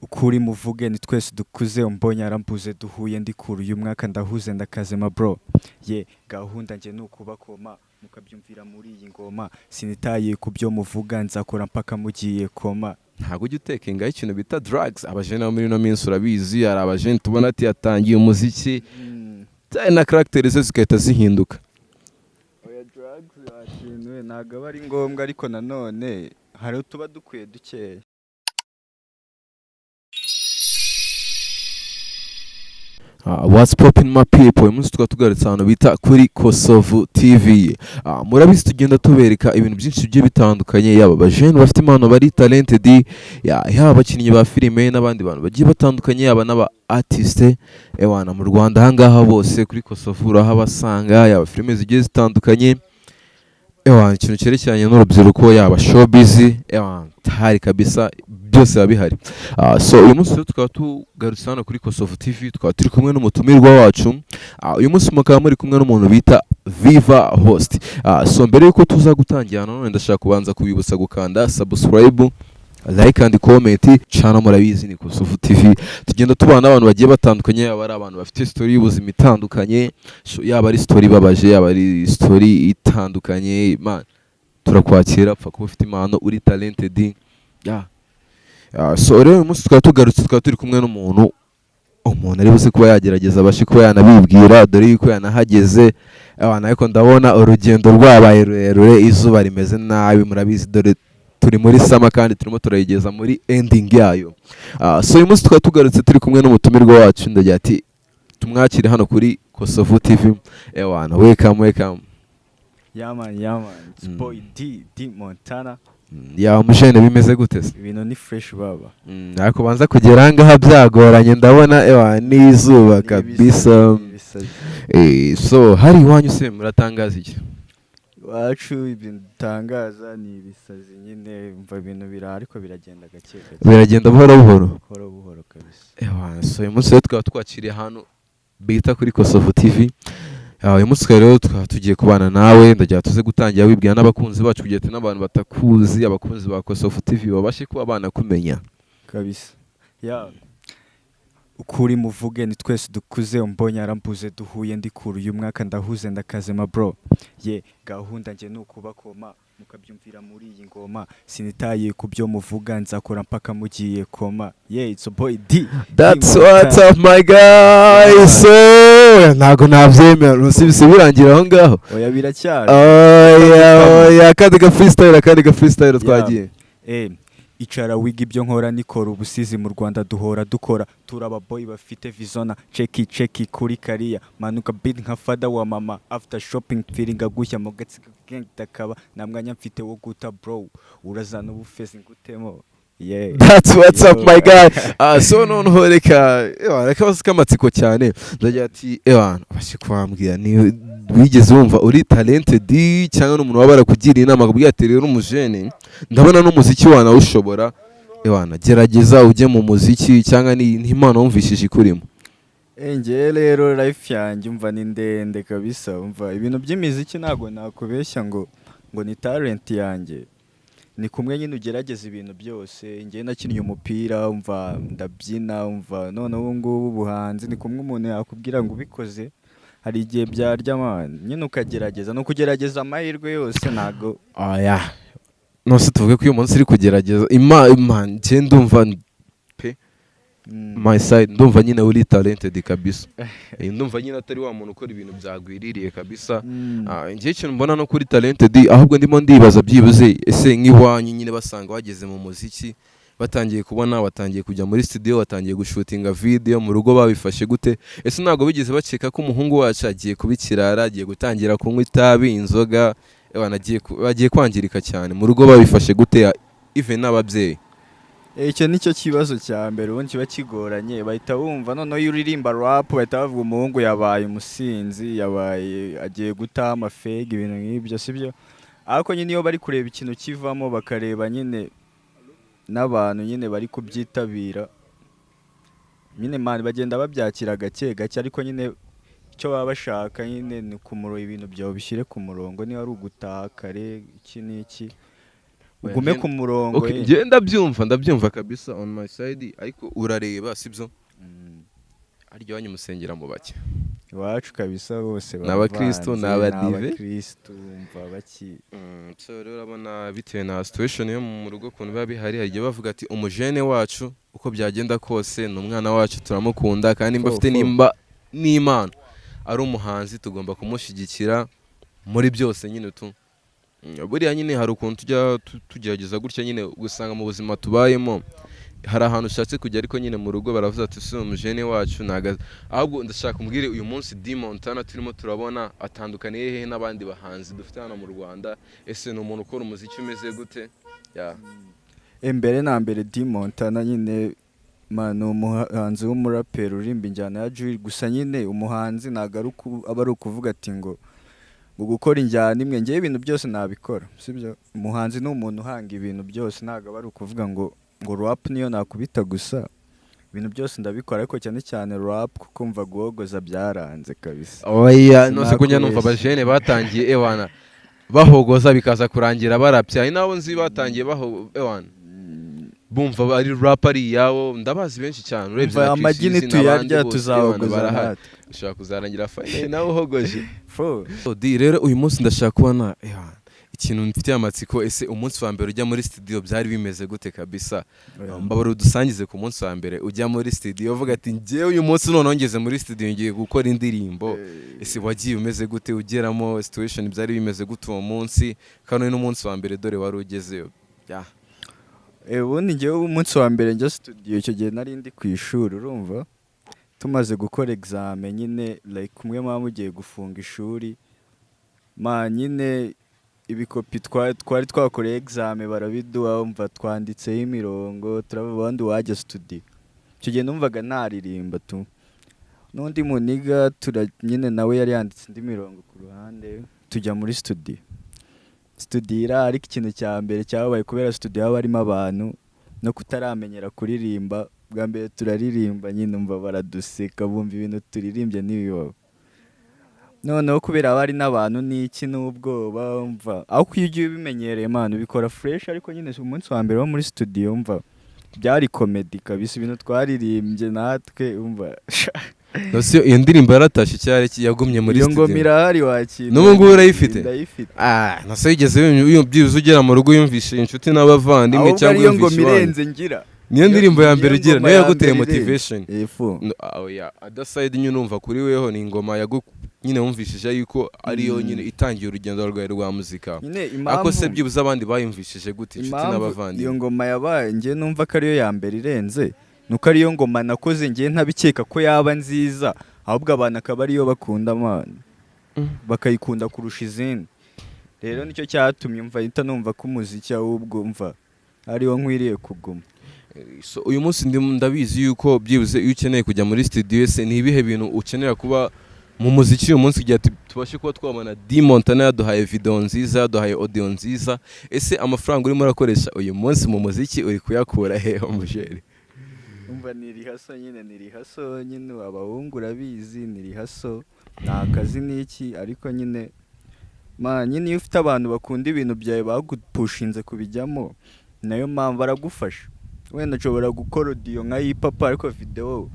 Ukuri muvuge ni twese dukuze, umbonye arambuze, duhuye ndikura uyu mwaka ndahuze ndakazema bro. Ye gahunda njye ni ukubakoma mukabyumvira muri iyi ngoma, sinitaye ku byo muvuga, nzakora mpaka mugiye koma. Ntabwo ujya utekengaho ikintu bita drugs? Abajene bo muri ino minsi, urabizi, hari abajene tubona ati yatangiye umuziki na caractère ze zigahita zihinduka. Oya, drugs wakintu ntabwo aba ari ngombwa, ariko nanone hari utuba dukwiye dukeya. What's poppin my people? Uyu munsi tukaba tugarutse ahantu bita kuri Kosovu TV. Murabizi tugenda tubereka ibintu byinshi bigiye bitandukanye, yaba abajene bafite impano bari talented, yaba abakinnyi ba filime n'abandi bantu bagiye batandukanye, yaba n'aba artiste ewana mu Rwanda. Ahangaha bose kuri Kosovu urahabasanga, yaba filime zigiye zitandukanye, ewana ikintu cyerekeranye n'urubyiruko, yaba showbiz, ewana hari kabisa byose biba bihari. So uyu munsi rero tukaba tugarutse hano kuri Kosovo TV, tukaba turi kumwe n'umutumirwa wacu. Uyu munsi mukaba muri kumwe n'umuntu bita Viva Host. So mbere yuko tuza gutangira, nanone ndashaka kubanza kubibutsa gukanda subscribe, like and comment. Channel murabizi ni Kosovo TV. Tugenda tubana n'abantu bagiye batandukanye, yaba ari abantu bafite story y'ubuzima itandukanye, so yaba ari story ibabaje, yaba ari story itandukanye, man turakwakira, pfa kuba ufite impano, uri talented, yeah. So rero uyu munsi tukaba tugarutse, tukaba turi kumwe n'umuntu, umuntu ari buze kuba yagerageza abashe kuba yanabibwira, dore yuko yanahageze abantu, ariko ndabona urugendo rwabaye rurerure, izuba rimeze nabi, murabizi dore turi muri summer kandi turimo turayigeza muri ending yayo. So uyu munsi tukaba tugarutse turi kumwe n'umutumirwa wacu, ndagira ati tumwakire hano kuri Kosovo TV. Ewana, welcome, welcome. Yeah man, yeah man, it's boy D D Montana. Ya mujene, bimeze gute se? Ibintu ni fresh baba. Ariko banza kugera ahangaha byagoranye, ndabona ewa n'izuba kabisa. Ibisazi. So hari iwanyu se muratangaza iki? Iwacu ibintu dutangaza ni ibisazi nyine, umva ibintu bira ariko biragenda gake gake. Biragenda buhoro buhoro. Buhoro buhoro kabisa. Ewa, so uyu munsi rero tukaba twakiriye ahantu bita kuri Kosovo TV. Uyu munsi rero tukaba tugiye kubana nawe, ndagira tuze gutangira wibwira n'abakunzi bacu, kugira ati n'abantu batakuzi, abakunzi ba Kosovo TV babashe kuba banakumenya. Kabisa ya ukuri muvuge ni twese dukuze, umbonye arambuze, duhuye ndikura uyu mwaka ndahuze ndakazema bro. Ye gahunda njye ni ukubakoma mukabyumvira muri iyi ngoma, sinitaye ku byo muvuga, nzakora mpaka mugiye koma. Yeah, it's a boy D That's D what's Montana. up my guy. So ntago nabyemera, usibise birangira aho ngaho. Oya, biracyari. Oya oya, akandi ga freestyle, akandi ga freestyle, twagiye. Icara wiga ibyo nkora, nikora ubusizi mu Rwanda duhora dukora, turi ababoyi bafite visona, cheki cheki kuri kariya manuka beat nka father wa mama, after shopping feeling gushya mu gatsiko gang takaba nta mwanya mfite wo guta bro, urazana ubufezi ngutemo, yeah. That's what's up Yo. my guy. So noneho reka ewa, reka basi kamatsiko cyane, ndagira ati ewa abashe kubambwira ni wigeze wumva uri talented cyangwa n'umuntu waba barakugiriye inama akubwira ati rero umujene ndabona n'umuziki wanawushobora, ewana gerageza ujye mu muziki, cyangwa ni impano wumvishije ikurimo? Njyewe rero life yanjye umva ni ndende kabisa, umva ibintu by'imiziki ntabwo nakubeshya ngo ni talent yanjye, ni kumwe nyine ugerageza ibintu byose. Njyewe nakinnye umupira, umva ndabyina, umva none ubu ngubu ubuhanzi ni kumwe umuntu yakubwira ngo ubikoze hari igihe byarya man, nyine ukagerageza, ni ukugerageza amahirwe yose, ntabwo Oya, nose tuvuge ko uyu munsi uri kugerageza ima njye ndumva pe my side ndumva nyine uri talented kabisa. Ndumva nyine atari wa muntu ukora ibintu byagwiririye kabisa. Njye ikintu mbona no kuri talented, ahubwo ndimo ndibaza byibuze ese nk'iwanyu nyine basanga wageze mu muziki, batangiye kubona watangiye kujya muri studio, watangiye gushutinga video mu rugo, babifashe gute? Ese ntabwo bigeze bakeka ko umuhungu wacu agiye kuba ikirara, agiye gutangira kunywa itabi, inzoga, ewana agiye kwangirika cyane? Mu rugo babifashe gute, even n'ababyeyi? Icyo nicyo kibazo cya mbere ubundi kiba kigoranye, bahita bumva noneho iyo uririmba rap bahita bavuga umuhungu yabaye umusinzi, yabaye agiye gutaha amafega, ibintu nk'ibyo sibyo? Ariko nyine iyo bari kureba ikintu kivamo, bakareba nyine n'abantu nyine bari kubyitabira nyine man, bagenda babyakira gake gake, ariko nyine icyo baba bashaka nyine ni kumuro ibintu byawe bishyire ku murongo, niba ari ugutaha kare iki n'iki. Ugume ku murongo. Okay, njye ndabyumva kabisa on my side, ariko urareba, sibyo? Harya iwanyu musengera mu bake? Iwacu kabisa bose Ni abakristo, ni baravanze, abadive? Ni abakristo, umva baki. So rero urabona, bitewe na situation yo mu rugo ukuntu biba bihari, hari igihe bavuga ati umujene wacu uko byagenda kose ni umwana wacu, turamukunda, kandi nimba Fo, afite fo. nimba n'impano ari umuhanzi, tugomba kumushyigikira muri byose nyine tu. Buriya nyine hari ukuntu tujya tugerageza gutya nyine, ugasanga mu buzima tubayemo hari ahantu ushatse kujya, ariko nyine mu rugo baravuze ati si umujene wacu ntago. Ahubwo ndashaka umbwire, uyu munsi D Montana turimo turabona atandukaniye hehe n'abandi bahanzi dufite hano mu Rwanda? Ese ni umuntu ukora umuziki umeze gute? Yeah. Mbere na mbere, D Montana nyine, man, ni umuhanzi w'umuraperi uririmba injyana ya drill. Gusa nyine umuhanzi ntabwo ari aba ari ukuvuga ati ngo gukora injyana imwe. Ngewe ibintu byose nabikora, sibyo? Umuhanzi ni umuntu uhanga ibintu byose, ntabwo aba ari ukuvuga ngo rap niyo nakubita gusa. Ibintu byose ndabikora, ariko cyane cyane rap, kuko mva guhogoza byaranze kabisa. Oya, nose ko njya numva Sinakubeshya. abajene batangiye, ewana, bahogoza bikaza kurangira barapye. Hari n'abo nzi batangiye baho, ewana, bumva ari rap ari iyabo. Ndabazi benshi cyane, urebye Umva, na amagi Chris Easy n'abandi nituyarya bose, tuzahogoza ewana, barahari. natwe. Ushobora kuzarangira fine nawe uhogoje. Fo. Di rero uyu munsi ndashaka kubona, ewana, ikintu mfitiye amatsiko: ese umunsi wa mbere ujya muri studio byari bimeze gute kabisa? Mbabara udusangize ku munsi wa mbere ujya muri studio, uvuga ati njyewe uyu munsi noneho ngeze muri studio, ngiye gukora indirimbo. Ese wagiye umeze gute? Ugeramo, situation byari bimeze gute uwo munsi? Kandi n'umunsi wa mbere dore wari ugezeyo. Yeah. Ubundi njyewe umunsi wa mbere njya studio, icyo gihe nari ndi ku ishuri. Urumva, tumaze gukora examen nyine, like kumwe muba mugiye gufunga ishuri, ma nyine ibikopi twari twakoreye examen barabiduha. Umva, twanditseho imirongo, turavuga ubundi wajya studio. Icyo gihe numvaga naririmba tu, n'undi muniga tura nyine nawe yari yanditse indi mirongo ku ruhande, tujya muri studio. Studio irahari, ariko ikintu cya mbere cyabaye, kubera studio haba harimo abantu no kutaramenyera kuririmba, bwa mbere turaririmba nyine, umva baraduseka, bumva ibintu turirimbye n'ibibaho. Noneho kubera haba hari n'abantu n'iki n'ubwoba, umva aho iyo ugiye ubimenyereye, man, ubikora fresh. Ariko nyine umunsi wa mbere wo muri studio, umva byari comedy kabisa, ibintu twaririmbye natwe, umva. Nose iyo ndirimbo yaratashye cyari yagumye muri Iyo ngoma studio? irahari wakira. N'ubu ngubu urayifite? Ndayifite. Ah, nase wigeze byibuze ugera mu rugo yumvishe inshuti n'abavandimwe Ahubwo cyangwa ariyo yumvishe ngoma iwanyu? irenze ngira. Niyo ndirimbo ya mbere Niyo ugira? ngoma Niyo ya yaguteye mbere irenze. motivation? Ifu. No, oh yeah, other side nyine urumva kuri weho ni ingoma yagu nyine wumvishije yuko ariyo nyine itangiye urugendo rwawe rwa muzika. Nyine Ariko impamvu se byibuze abandi bayumvishije gute, inshuti impamvu iyo n'abavandimwe? ngoma yabaye njye numva ko ariyo ya mbere irenze, nuko ariyo ngoma nakoze njye ntabikeka ko yaba nziza, ahubwo abantu akaba ariyo bakunda, man, bakayikunda kurusha izindi. Rero nicyo cyatumye mva hita numva ko umuziki ahubwo mva ariwo nkwiriye kuguma. So, uyu munsi ndabizi yuko byibuze iyo ukeneye kujya muri studio, ese ni ibihe bintu ukenera kuba mu muziki uyu munsi kugira tubashe kuba twabona D Montana yaduhaye video nziza, yaduhaye audio nziza? Ese amafaranga urimo urakoresha uyu munsi mu muziki uri kuyakura hehe, umujeri? Umva, ni rihaso nyine, ni rihaso nyine, abahungu urabizi, ni rihaso, ni akazi n'iki. Ariko nyine, ma, nyine iyo ufite abantu bakunda ibintu byawe bagupushinze kubijyamo, nayo mpamvu baragufasha. Wenda ushobora gukora audio nka yipapa, ariko video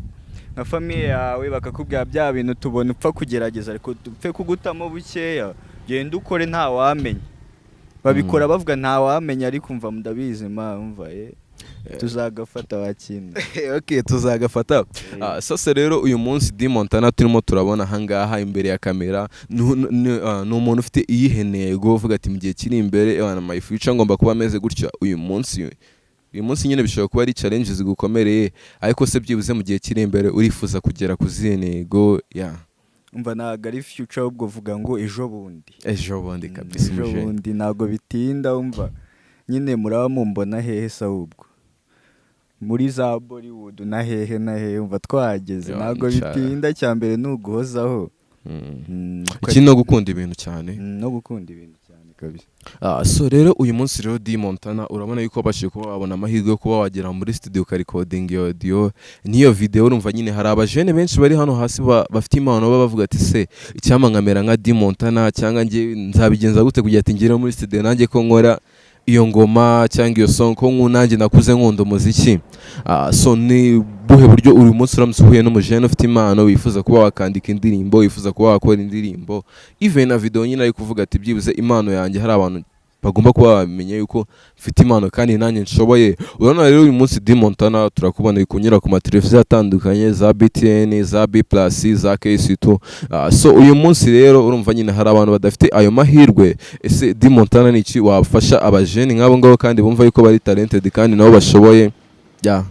nka famille yawe bakakubwira bya bintu tubona upfa kugerageza, ariko dupfe kugutamo bukeya, genda ukore ntawamenya. Babikora bavuga ntawamenya, ariko umva ndabizi, ma, umva tuzagafata wakina. Okay, tuzagafata. Ah, sasa rero uyu munsi D Montana turimo turabona ahangaha imbere ya kamera ni umuntu ufite iyihe ntego, uvuga ati mu gihe kiri imbere, ewana, my future ngomba kuba ameze gutya uyu munsi? Uyu munsi nyine bishobora kuba ari challenge zigukomereye, ariko se byibuze mu gihe kiri imbere urifuza kugera ku zihe ntego ya? Umva, ntabwo ari future, ahubwo vuga ngo ejo bundi. Ejo bundi kabisa. Ejo umujene. bundi ntabwo bitinda. Umva nyine, muraba mumbona hehe se? Ahubwo muri za Bollywood na hehe na hehe, umva twahageze. Yo, Ntabwo ncara. bitinda, cya mbere ni uguhozaho. Ikindi no gukunda ibintu cyane. No gukunda ibintu cyane kabisa. Ah, so rero uyu munsi rero D Montana urabona yuko wabashije kuba wabona amahirwe yo kuba wagera muri studio ukarikodinga iyo audio n'iyo video. Urumva nyine hari abajene benshi bari hano hasi bafite impano, baba bavuga ati se icyampa nkamera nka D Montana, cyangwa njye nzabigenza gute kugira ati ngere muri studio nanjye ko nkora Iyo ngoma cyangwa iyo song, ko nanjye nakuze nkunda umuziki. So ni buhe buryo uyu munsi uramutse uhuye n'umujene ufite impano, wifuza kuba wakandika indirimbo, wifuza kuba wakora indirimbo, even na video nyine, ari kuvuga ati byibuze impano yanjye hari abantu bagomba kuba bamenye yuko mfite impano kandi nanjye nshoboye? Urabona rero uyu munsi D Montana turakubona uri kunyura ku mateleviziyo atandukanye, za BTN, za B Plus, za KC2. So uyu munsi rero urumva nyine hari abantu badafite ayo mahirwe. Ese D Montana, ni iki wafasha abajeni nk'abo ngabo kandi bumva yuko bari talented kandi nabo bashoboye? Yeah.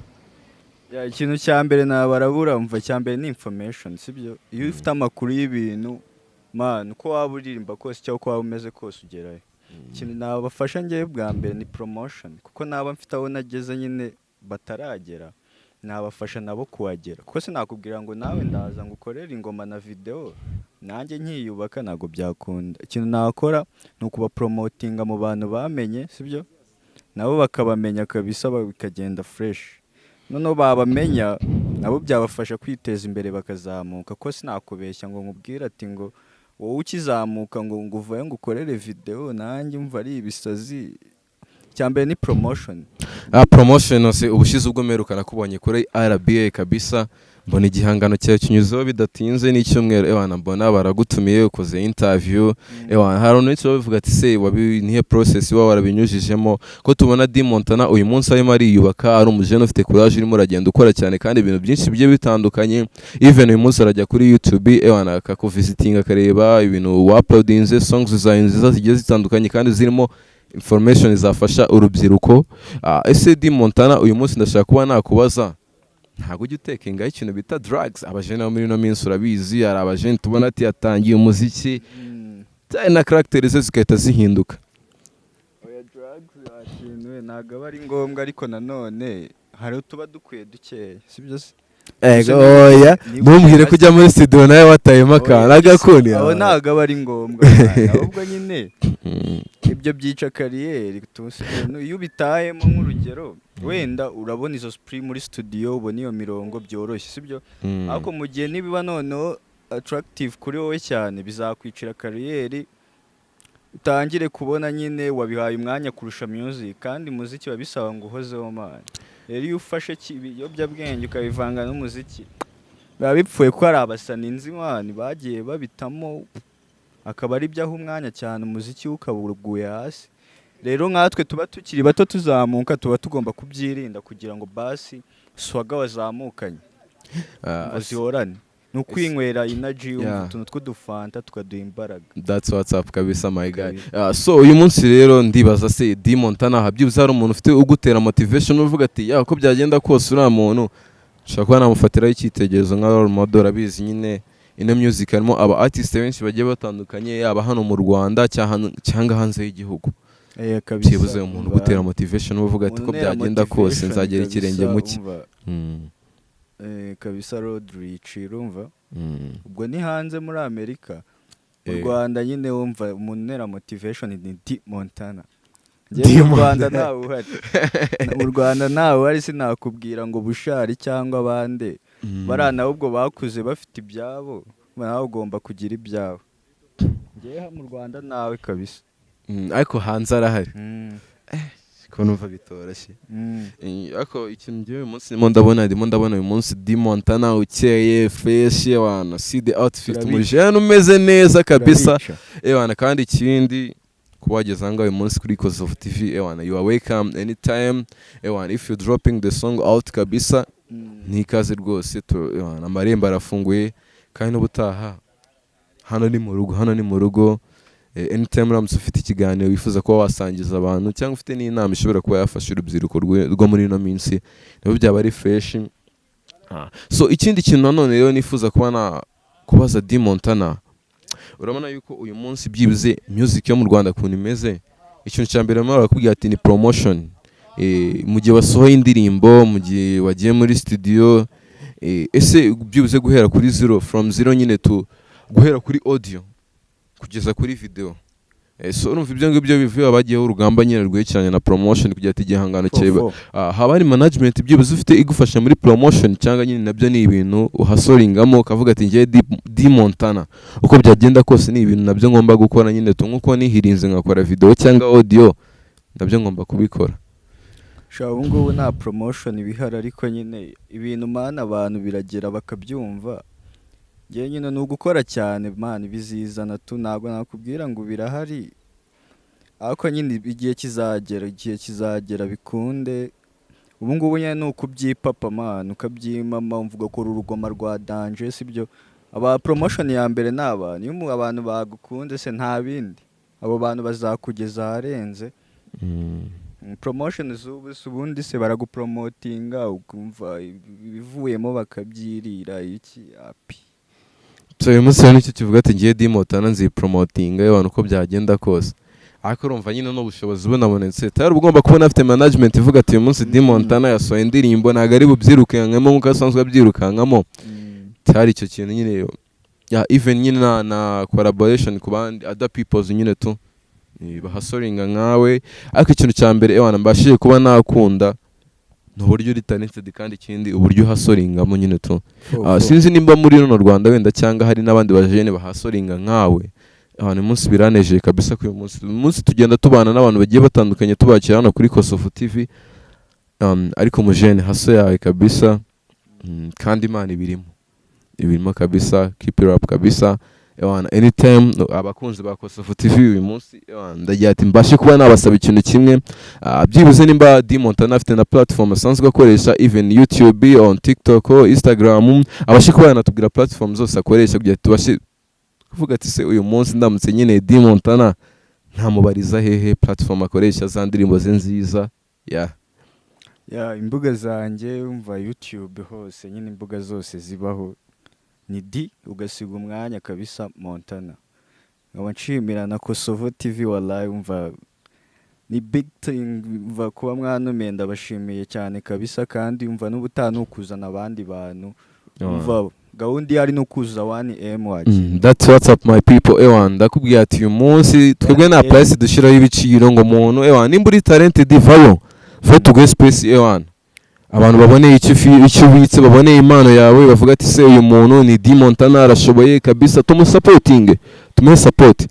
Yeah, ikintu cya mbere nabarabura, mva, cya mbere ni information, sibyo? Iyo ufite amakuru y'ibintu, man, uko waba uririmba kose cyangwa uko waba umeze kose, ugerayo. Ikintu nabafasha ngewe bwa mbere ni promotion, kuko naba mfite aho nageze nyine bataragera, nabafasha nabo kuhagera, kuko sinakubwira ngo nawe ndaza ngo ukorere ingoma na video nanjye nkiyubaka, ntabwo byakunda. Ikintu nakora ni ukubapromotinga mu bantu bamenye, sibyo? Nabo bakabamenya kabisa, bikagenda fresh. Noneho babamenya, nabo byabafasha kwiteza imbere bakazamuka, ko sinakubeshya ngo nkubwire ati ngo wowe ukizamuka ngo uvuye ngo ukorere video nanjye umva ari ibisazi. Icya mbere ni promotion. Promotion se, ubushize ubwo mperuka nakubonye kuri RBA kabisa, mbona igihangano cyawe kinyuzeho bidatinze n'icyumweru, ewana, mbona baragutumiye, ukoze interview. Ewana, hari abantu benshi babivuga ati se wabi nihe process uba warabinyujijemo, ko tubona D Montana uyu munsi arimo ariyubaka, ari umujene ufite courage, urimo uragenda ukora cyane kandi ibintu byinshi bigiye bitandukanye? Even uyu munsi arajya kuri YouTube, ewana, akakuvisitinga, akareba ibintu wauploadinze, songs zawe nziza zigiye zitandukanye kandi zirimo information zafasha urubyiruko. Ese D Montana, uyu munsi ndashaka kuba nakubaza, ntabwo ujya utakingaho ikintu bita drugs? Abajene bo muri ino minsi urabizi, hari abajene tubona ati yatangiye umuziki, cyane na caractère ze zigahita zihinduka. Oya, drugs wakintu we, ntabwo aba ari ngombwa, ariko nanone hari utuba dukwiye dukeya, sibyo se? Ego, oya, ntumbwire ko ujya muri studio nawe watayemo akantu agakuni. Aho ntabwo aba ari ngombwa man. Ahubwo nyine ibyo byica carrière tusi. Iyo ubitayemo, nk'urugero, wenda urabona izo spray muri studio, ubona iyo mirongo byoroshye, sibyo? Ariko mu gihe nibiba noneho attractive kuri wowe cyane, bizakwicira carrière, utangire kubona nyine wabihaye umwanya kurusha music, kandi muziki biba bisaba ngo uhozeho, man. Rero iyo ufashe ibiyobyabwenge ukabivanga n'umuziki, biba bipfuye, ko hari abasani nzi, man, bagiye babitamo akaba ari byo aha umwanya cyane, umuziki we ukaba uguye hasi. Rero nkatwe tuba tukiri bato tuzamuka, tuba tugomba kubyirinda kugira ngo basi swagger wazamukanye ngo zihorane. Ni ukwinywera energy, utuntu tw'udufanta tukaduha imbaraga. That's what's up kabisa, my guy. Kabisa. So uyu munsi rero ndibaza se D Montana, aha byibuze hari umuntu ufite ugutera motivation, uvuga ati ya uko byagenda kose uriya muntu nshobora kuba namufatiraho icyitegererezo nka role model? Urabizi nyine ino music harimo aba artist benshi bagiye batandukanye, yaba hano mu Rwanda cyangwa hanze y'igihugu. Eh, kabisa. Byibuze umuntu ugutera motivation, uvuga ati ko Umuntu untera byagenda kose motivation nzagera kabisa, ikirenge mu cye. Umva, kabisa Rodrich, urumva, ubwo ni hanze muri Amerika. Mu Rwanda nyine wumva umuntu untera motivation ni D Montana. D Njyewe mu Rwanda Montana. ntawe uhari, mu Rwanda ntawe uhari. Sinakubwira ngo Bushari cyangwa abande, bariya nabo ubwo bakuze bafite ibyabo, nawe ugomba kugira ibyawe. Njyewe mu Rwanda nawe kabisa. Ariko hanze arahari? Ko numva bitoroshye. Ariko ikintu ngewe uyu munsi ndimo ndabona uyu munsi D Montana ukeye fresh, wana, see the outfit. Turabica. Umujene umeze neza kabisa. Turabica. Ewana, kandi ikindi, kuba wageze ahangaha uyu munsi kuri Kosovo TV, ewana, you are welcome anytime. Ewana, if you dropping the song out kabisa, n'ikaze rwose. Ewana, amarembo arafunguye, kandi n'ubutaha hano ni mu rugo, hano ni mu rugo. Anytime uramutse ufite ikiganiro wifuza kuba wasangiza abantu, cyangwa ufite n'inama ishobora kuba yafasha urubyiruko rwo muri ino minsi, nabyo byaba ari fresh. So ikindi kintu nanone rero nifuza kuba na kubaza D Montana, urabona yuko uyu munsi byibuze music yo mu Rwanda ukuntu imeze, ikintu cya mbere barimo barakubwira ati ni promotion. Mu gihe wasohoye indirimbo, mu gihe wagiye muri studio, ese byibuze guhera kuri zero, from zero nyine, to guhera kuri audio kugeza kuri video, so urumva ibyo ngibyo bivuye bagiyeho urugamba nyine rwerekeranye na promotion kugira ati igihangano cyawe Fo, fo. Haba hari management byibuze ufite igufasha muri promotion, cyangwa nyine nabyo ni ibintu uhasoringamo ukavuga ati ngewe D Montana, uko byagenda kose ni ibintu nabyo ngomba gukora nyine tu, nkuko nihirinze nkakora video cyangwa audio? Nabyo ngomba kubikora. Sha, ubu ngubu nta promotion ibihari, ariko nyine ibintu, man, abantu biragera bakabyumva. Njyewe nyine ni ugukora cyane, man, bizizana tu. Ntabwo nakubwira ngo birahari, ariko nyine igihe kizagera, igihe kizagera bikunde. Ubu ngubu nyine ni ukubyipapa, man, ukabyimama, umva ugakora urugoma rwa danger, sibyo? Aba promotion ya mbere ni abantu. Iyo abantu bagukunze se, nta bindi, abo bantu bazakugeza aharenze. Promotion z'ubu se, ubundi se baragupromotinga, ukumva ibivuyemo bakabyirira iki api. So uyu munsi rero nicyo kivuga ati: "Ngiye D Montana, nzipromotinga abantu uko byagenda kose." Ariko urumva nyine n'ubushobozi bunabonetse, tayari uba ugomba kubona afite management ivuga ati: "Uyu munsi D Montana yasohoye indirimbo, ntabwo ari bubyirukankamo nk'uko asanzwe abyirukankamo." Tayari icyo kintu nyine ya even nyine na collaboration ku bandi other peoples nyine tu bahasoringa nkawe. Ariko ikintu cya mbere, ewana, mbashije kuba nakunda ni uburyo uri talented, kandi ikindi uburyo uhasoringamo nyine tu. Sinzi nimba muri runo Rwanda wenda cyangwa hari n'abandi bajene bahasoringa nkawe. Ahantu umunsi biranejeje kabisa ko uyu munsi tugenda tubana n'abantu bagiye batandukanye, tubakira hano kuri Kosovo TV. Ariko mujene, hustle yawe kabisa, kandi Imana ibirimo, ibirimo kabisa. Keep it up kabisa. Ewana, anytime, no, abakunzi ba Kosovo TV, uyu munsi, ewana, ndagira ati mbashe kuba nabasaba ikintu kimwe. Byibuze nimba D Montana afite na platform asanzwe akoresha, even YouTube, on TikTok, Instagram, abashe kuba yanatubwira platform zose akoresha kugira tubashe kuvuga ati: "Se uyu munsi ndamutse nyine D Montana, ntamubariza hehe platform akoresha, za ndirimbo ze nziza?" Yeah. Ya, imbuga zanjye, umva, YouTube hose nyine, imbuga zose zibaho ni D ugasiga umwanya kabisa Montana. Nkaba nshimira na Kosovo TV, wallahi, umva, ni big thing. Umva, kuba mwanumiye ndabashimiye cyane kabisa. Kandi umva, n'ubutaha ni ukuzana abandi bantu. Umva, gahunda ihari ni ukuzuza 1M wagiye. That's what's up, my people. Ewan, ndakubwiye ati uyu munsi twebwe nta price dushyiraho ibiciro ngo umuntu, ewan, nimba uri talented, vayo vayo tuguhe space. Ewan, abantu baboneye icyo ubitse, baboneye impano yawe, bavuga ati: "Se uyu muntu ni D Montana, arashoboye kabisa, tumusapotinge, tumuhe support."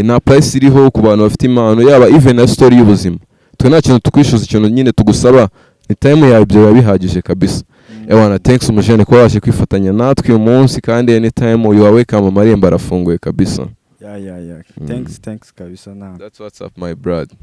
Nta price iriho ku bantu bafite impano, yaba even na story y'ubuzima. Twe nta kintu tukwishyuza, ikintu nyine tugusaba ni time yawe, ibyo biba bihagije kabisa. Ewana, thanks umujene kuba waje kwifatanya natwe uyu munsi, kandi anytime you are welcome, amarembo arafunguye kabisa. Ya. Thanks, thanks kabisa nawe. That's what's up, my brother.